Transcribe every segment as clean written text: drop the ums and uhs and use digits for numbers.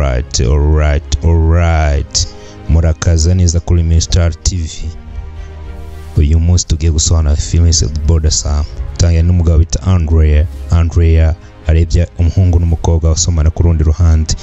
Alright, alright, alright. Murakaza neza kuri Mr TV. Uyu munsi tugiye gusobanura filime Border Sam. Tangira n'umugabo bita Andrea. Andrea arebye umuhungu n'umukobwa basomana ku rundi ruhande.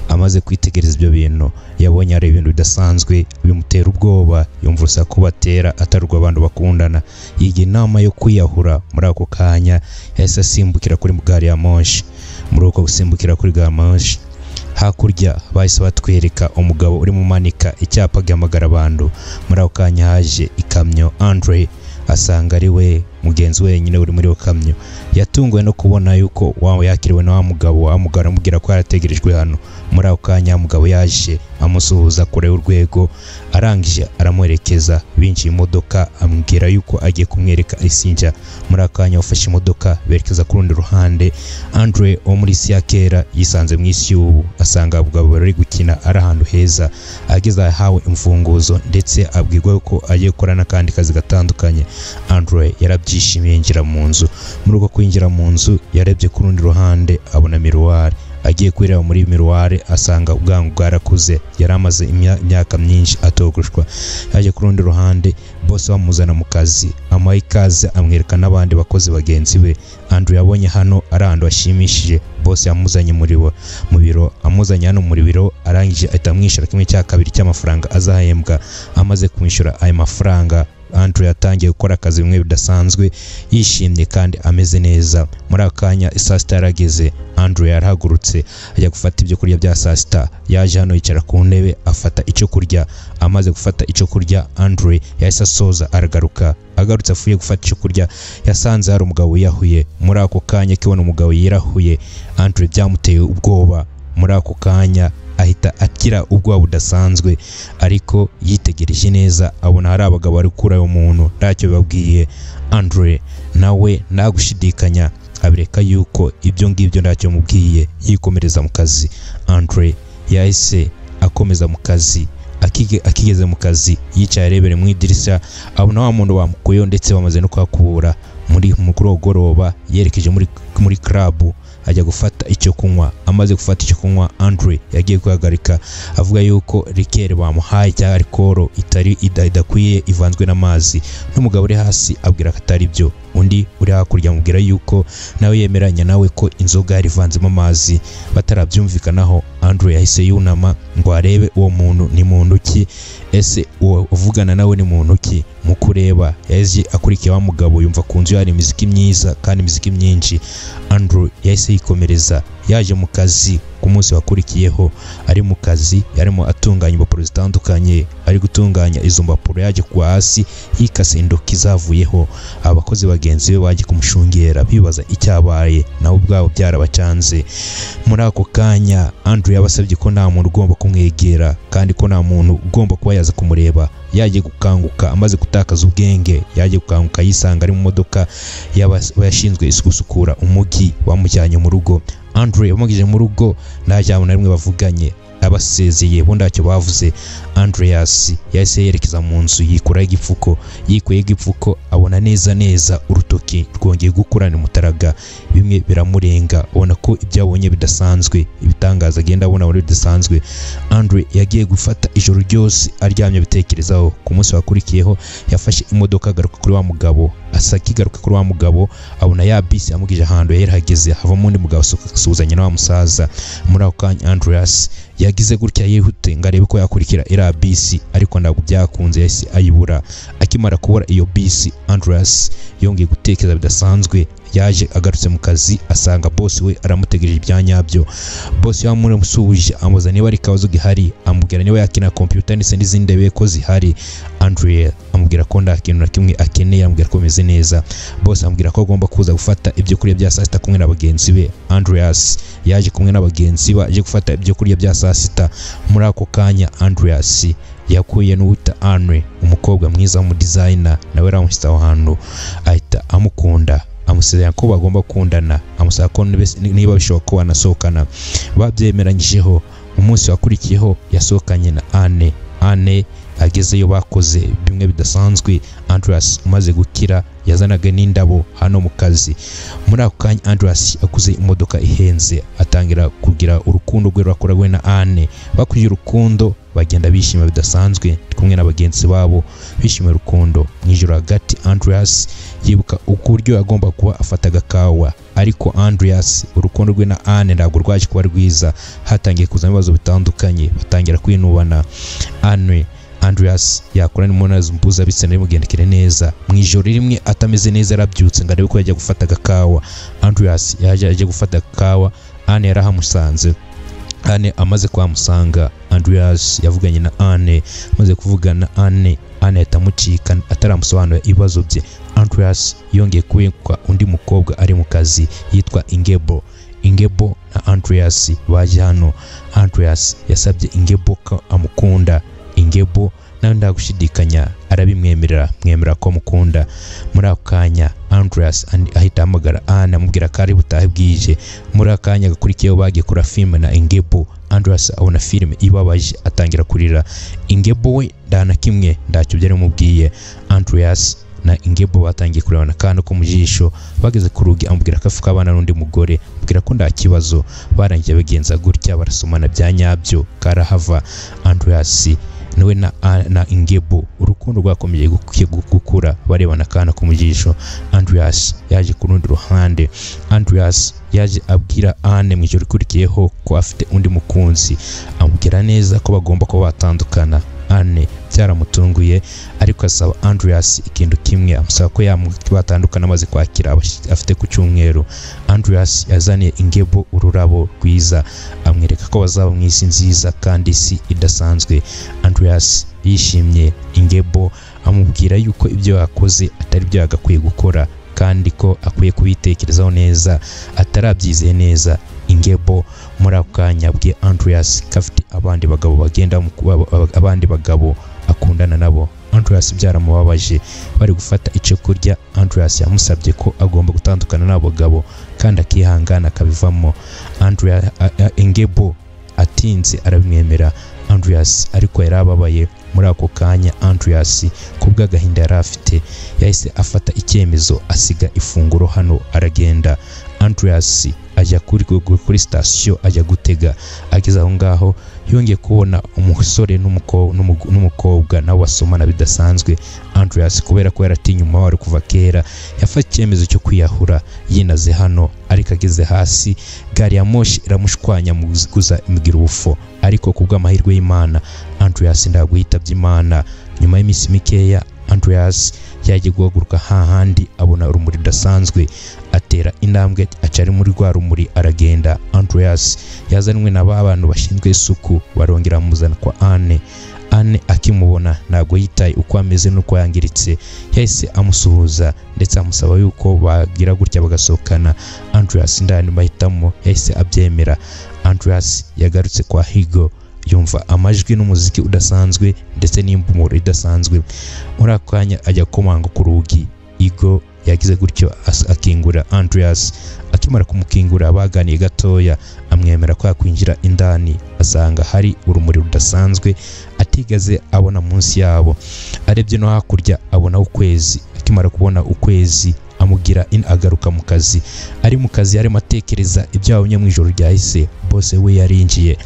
Amaze kwitegereza ibyo bintu, yabonye ari ibintu bidasanzwe, bimutera ubwoba, yumva urusaku batera atari urw'abantu bakundana. Yiga inama yo kwiyahura. Muri ako kanya yahise asimbukira kuri gari ya moshi. Muri uko gusimbukira kuri gari ya moshi, hakurya bahise batwereka umugabo urimo umanika icyapa gihamagara abantu. Muri ako kanya haje ikamyo. Andre asanga ari we mugenzi wenyine uri muri iyo kamyo. Yatunguwe no kubona yuko wawe yakiriwe na wa mugabo. Wa mugabo aramubwira ko yarategerejwe hano. Muri ako kanya mugabo yaje amusuhuza kure y'urwego, arangije aramuherekeza. Binjiye imodoka, amubwira yuko agiye kumwereka isinja. Muri ako kanya bafashe imodoka berekeza ku rundi ruhande. Andre wo muri isi ya kera yisanze mu isi y'ubu, asanga abagabo bari gukina ari ahantu heza. Ageze ahawe imfunguzo ndetse abwirwa yuko agiye gukora n'akandi kazi gatandukanye. Andre yarabyishimiye yinjira mu nzu. Muri uko kwinjira mu nzu yarebye ku rundi ruhande abona miruwari. Agiye kwireba muri miruwari asanga ubwangu bwarakuze, yari amaze imyaka myinshi atogoshwa. Yaje ku rundi ruhande, bose bamuzana mu kazi, amuha ikaze, amwereka n'abandi bakozi bagenzi be. Andrew yabonye hano ari ahantu hashimishije. Bose yamuzanye mu biro, amuzanye hano muri biro, arangije ahita amwishyura 1/2 cy'amafaranga azahembwa. Amaze kumwishyura ayo mafaranga, Andrew yatangiye gukora akazi bimwe bidasanzwe, yishimye kandi ameze neza. Muri ako kanya saa sita yarageze. Andrew yarahagurutse ajya gufata ibyo kurya bya saa sita. Yaje hano yicara ku ntebe afata icyo kurya. Amaze gufata icyo kurya, Andrew yahise asoza aragaruka. Agarutse afuye gufata icyo kurya, yasanze hari umugabo wiyahuye. Muri ako kanya akibona umugabo yirahuye, Andrew byamuteye ubwoba. Muri ako kanya ahita akira ubwoba budasanzwe, ariko yitegereje neza abona hari abagabo bari gukura uwo muntu, ntacyo bibabwiye. Andre nawe nta gushidikanya abireka yuko ibyo ngibyo ntacyo mubwiye, yikomereza mu kazi. Andre yahise akomeza mu kazi. Akigeze mu kazi yicaye arebere mu idirishya, abona wa muntu bamukuyeho ndetse bamaze no kuhakubura. Muri mugoroba yerekeje muri club ajya gufata icyo kunywa. Amaze gufata icyo kunywa, Andre yagiye guhagarika avuga yuko liqueur bamuhaye cyangwa alcohol itari idakwiye, ivanzwe n'amazi. N'umugabo uri hasi abwira ko atari byo. Undi uri hakurya amubwira yuko nawe yemeranya nawe ko inzoga yari ivanzemo amazi. Batarabyumvikanaho, Andre yahise yunama ngo arebe uwo muntu ni muntu ki, ese uwo uvugana nawe ni muntu ki. Mu kureba yahise akurikiye wa mugabo, yumva ku nzu hari imiziki myiza kandi imiziki myinshi. Andrew yahise yikomereza. Yaje mu kazi ku munsi wakurikiyeho. Ari mu kazi yarimo atunganya impapuro zitandukanye. Ari gutunganya izo mpapuro yaje kugwa hasi yikase indoki zavuyeho. Abakozi bagenzi be baje kumushungera bibaza icyabaye, nabo ubwabo byarabacanze. Muri ako kanya Andrew yabasabye ko nta muntu ugomba kumwegera kandi ko nta muntu ugomba kuba yaza kumureba. Yagiye gukanguka amaze gutakaza ubwenge, yagiye gukanguka yisanga ari mu modoka y'abashinzwe gusukura umujyi, bamujyanye mu rugo. Andre bamugije mu rugo nta jambo na rimwe bavuganye, abasezeye bo ntacyo bavuze. Andreas yahise yerekeza mu nzu yikuraho igipfuko. Yikuye igipfuko abona neza neza urutoki rwongeye gukurana umutaraga. Bimwe biramurenga, abona ko ibyo abonye bidasanzwe, ibitangaza agenda abona muri bidasanzwe. Andre yagiye gufata ijoro ryose aryamye abitekerezaho. Ku munsi wakurikiyeho yafashe imodoka agaruka kuri wa mugabo. Asa akigaruka kuri wa mugabo abona ya bisi amugije ahantu yari hageze, havamo undi mugabo asuhuzanya na wa musaza. Muri ako kanya Andreas yagize gutya yihute ngo arebe ko yakurikira iriya bisi, ariko ntabwo byakunze, yahise ayibura. Akimara kubura iyo bisi, Andreas yongeye gutekereza bidasanzwe. Yaje agarutse mu kazi asanga boss we aramutegereje ibya nyabyo. Boss yamusuhuje amubaza niba ari kabazo gihari, amubwira niba yakina computer ndetse n'izindi ndebe ko zihari. Andre amubwira ko nta kintu na kimwe akeneye, amubwira ko bimeze neza. Boss amubwira ko agomba kuza gufata ibyo kurya bya saa sita kumwe na bagenzi be. Andreas yaje kumwe na bagenzi be aje gufata ibyo kurya bya saa sita. Muri ako kanya Andreas yakuye n'uwita Anne, umukobwa mwiza w'umudesigner, nawe aramushyitsa aho hantu ahita amukunda, amusezeranya ko bagomba gukundana, amusaba ko niba bishoboka ko banasohokana. Babyemeranyijeho. Umunsi wakurikiyeho yasohokanye na Anne. Anne Agezeyo bakoze bimwe bidasanzwe. Andreas umaze gukira yazanaga n'indabo hano mu kazi. Muri ako kanya Andreas akuze imodoka ihenze, atangira kugira urukundo rwe rwakoragwe na Anne. Bakuye urukundo bagenda bishima bidasanzwe kumwe na bagenzi babo, bishimira urukundo. Mu ijoro hagati Andreas yibuka uburyo agomba kuba afata agakawa, ariko Andreas urukundo rwe na Anne ntabwo rwaje kuba rwiza. Hatangiye kuzamo ibibazo bitandukanye, batangira kwinubana. Anne Andreas yakora n'imibonano mpuzabitsina bimugendekere neza. Mu ijoro rimwe atameze neza arabyutse ngo arebe ko yajya gufata agakawa. Andreas yaje ajya gufata agakawa, Anne yarahamusanze. Anne amaze kuhamusanga, Andreas yavuganye na Anne. Amaze kuvugana na Anne, Anne ahita amucika ataramusobanurira ibibazo bye. Andreas yongeye kubikwa undi mukobwa ari mu kazi yitwa Ingebo. Ingebo na Andreas baje hano. Andreas yasabye Ingebo ko amukunda. Ingebo nawe ndagushidikanya arabimwemerera, mwemera ko mukunda. Muri ako kanya Andreas ahita ahamagara Anne amubwira ko ari butahe bwije. Muri ako kanya gakurikiyeho bagiye kura filime na Ingebo. Andreas abona filime ibabaje atangira kurira. Ingebo we nta na kimwe ntacyo byari bimubwiye. Andreas na Ingebo batangiye kurebana akana ko mu jisho. Bageze ku rugi amubwira ko afuka abana n'undi mugore, amubwira ko nta kibazo. Barangiye bagenza gutya barasomana bya nyabyo karahava. Andreas nawe na Ingebo urukundo rwakomeje gukura, barebana akana ko mu jisho. Andreas yaje ku rundi ruhande. Andreas yaje abwira Anne mu ijoro rikurikiyeho ko afite undi mukunzi, amubwira neza ko bagomba kuba batandukana. Anne byaramutunguye, ariko asaba Andreas ikintu kimwe, amusaba ko batandukana amaze kwakira afite ku cyumweru. Andreas yazaniye Ingebo ururabo rwiza, amwereka ko bazaba mu isi nziza kandi isi idasanzwe. Andreas yishimye. Ingebo amubwira yuko ibyo yakoze atari byo yagakwiye gukora, kandi ko akwiye kubitekerezaho neza, atarabyizeye neza. Ingebo muri ako kanya abwiye Andreas ko afite abandi bagabo bagenda abandi bagabo akundana nabo. Andreas byaramubabaje. Bari gufata icyo kurya, Andreas yamusabye ko agomba gutandukana n'abo bagabo kandi akihangana akabivamo. Andreas Ingebo atinze arabimwemera. Andreas ariko yarababaye. Muri ako kanya Andreas kubw'agahinda yari afite yahise afata icyemezo, asiga ifunguro hano aragenda. Andreas ajya kuri sitasiyo ajya gutega. Ageze aho ngaho yongeye kubona umusore n'umukobwa nabo basomana bidasanzwe. Andreas kubera ko yaratinya umubabaro kuva kera yafashe icyemezo cyo kwiyahura, yinaze hano. Ariko ageze hasi gari ya moshi iramushwanya muguza imugira ubufo, ariko kubw'amahirwe y'Imana Andreas ntabwo yitabye Imana. Nyuma y'iminsi mikeya Andreas yagiye guhaguruka hahandi abona urumuri rudasanzwe, atera intambwe aca ari muri rwa rumuri aragenda. Andreas yazanwe na ba bantu bashinzwe isuku, barongera bamuzana kwa Anne. Anne akimubona ntabwo yitaye uko ameze n'uko yangiritse, yahise amusuhuza ndetse amusaba yuko bagira gutya bagasohokana. Andreas ndani bahitamo yahise abyemera. Andreas yagarutse kwa Higo, yumva amajwi n'umuziki udasanzwe ndetse n'impumuro idasanzwe. Muri ako kanya ajya komanga ku rugi. Igo yagize gutyo akingura Andreas. Akimara kumukingura baganiye gatoya, amwemera ko yakwinjira indani, asanga hari urumuri rudasanzwe atigeze abona munsi yabo. Arebye no hakurya abona ukwezi. Akimara kubona ukwezi amugira in agaruka mu kazi. Ari mu kazi yarimo atekereza ibyo yabonye mu ijoro ryahise. Bose we yarinjiye,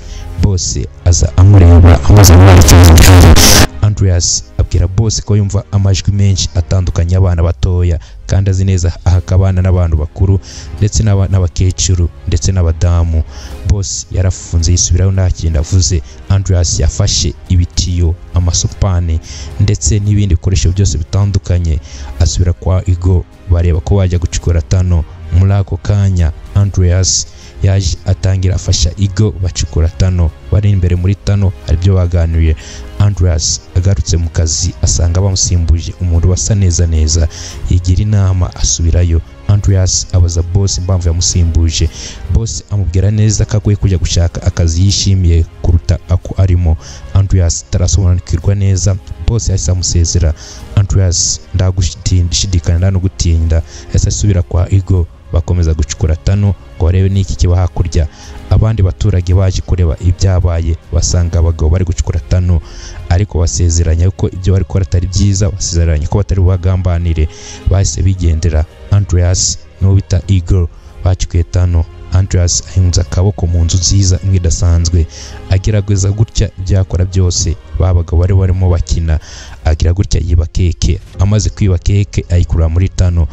bose aza amureba amaze kumwerekeza igihari. Andreas abwira bose ko yumva amajwi menshi atandukanye y'abana batoya, kandi azi neza ahakabana n'abantu bakuru ndetse n'abakecuru ndetse n'abadamu. Bose yarafunze yisubirayo nta kintu avuze. Andreas yafashe ibitiyo, amasupane ndetse n'ibindi bikoresho byose bitandukanye, asubira kwa Igo bareba ko bajya gucukura tano. Muri ako kanya Andreas yaje atangira afasha Igo bacukura tano. Bari imbere muri tano hari ibyo baganiriye. Andreas agarutse mu kazi asanga bamusimbuje umuntu wasa neza neza, yigira inama asubirayo. Andreas abaza boss impamvu yamusimbuje. Boss amubwira neza ko akwiye kujya gushaka akazi yishimiye kuruta ako arimo. Andreas tarasobanukirwa neza, boss yahise amusezera. Andreas ndagushidikanya no gutinda, yahise asubira kwa Igo. Bakomeza gucukura tano ngo barebe n'iki kiba hakurya. Abandi baturage baje kureba ibyabaye, basanga abagabo bari gucukura tano, ariko basezeranya ko ibyo bari gukora atari byiza, basezeranya ko batari bubagambanire. Bahise bigendera. Andreas n'uwo bita Eagle bacukuye tano. Andreas ahunze akaboko mu nzu nziza imwe idasanzwe, agerageza gutya ibyo yakora byose. Ba bagabo bari barimo bakina, agira gutya yiba keke. Amaze kwiba keke ayikurura muri tano.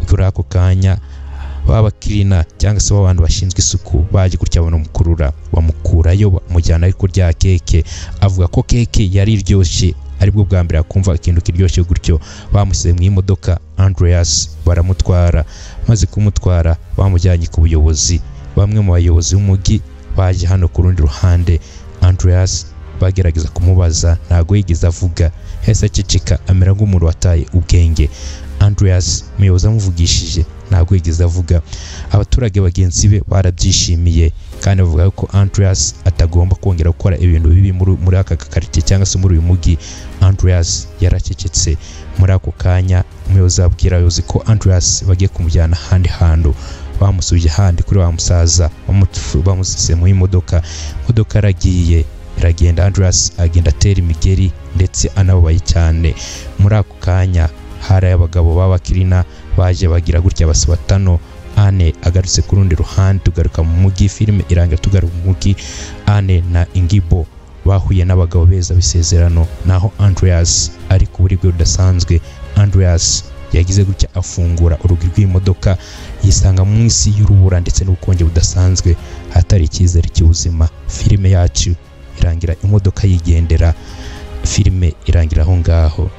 Kuri ako kanya babakirina cyangwa se abantu bashinzwe isuku baje gutya banamukurura, bamukurayo bamujyana ari kurya keke. Avuga ko keke yari iryoshye, aribwo bwa mbere akumva ikintu kiryoshye gutyo. Bamusize mu imodoka Andreas baramutwara. Maze kumutwara bamujyanye ku buyobozi. Bamwe mu bayobozi b'umujyi baje hano ku rundi ruhande. Andreas bagerageza kumubaza, ntago yigeze avuga, yahise aceceka amera nk'umuntu wataye ubwenge. Andreas umuyobozi amuvugishije ntabwo yigeze avuga. Abaturage bagenzi be barabyishimiye kandi bavuga ko Andreas atagomba kongera gukora ibintu bibi muri aka karitsiye cyangwa se muri uyu mujyi. Andreas yaracecetse. Muri ako kanya umuyobozi abwira abayobozi ko Andreas bagiye kumujyana ahandi hantu. Bamusubije ahandi kuri wa musaza, bamusise mu imodoka. Imodoka yaragiye iragenda. Andreas agenda atera imigeri ndetse anababaye cyane. Muri ako kanya hari abagabo b'abakirina baje bagira gutya basiba tano. Anne agarutse ku rundi ruhande, tugaruka mu mujyi. Filime irangira tugaruka mu mujyi. Anne na Ingibo bahuye n'abagabo beza b'isezerano, naho Andreas ari ku buribwe budasanzwe. Andreas yagize gutya afungura urugi rw'imodoka, yisanga mu isi y'urubura ndetse n'ubukonje budasanzwe, hatari icyizere cy'ubuzima. Filime yacu irangira imodoka yigendera. Filime irangira aho ngaho.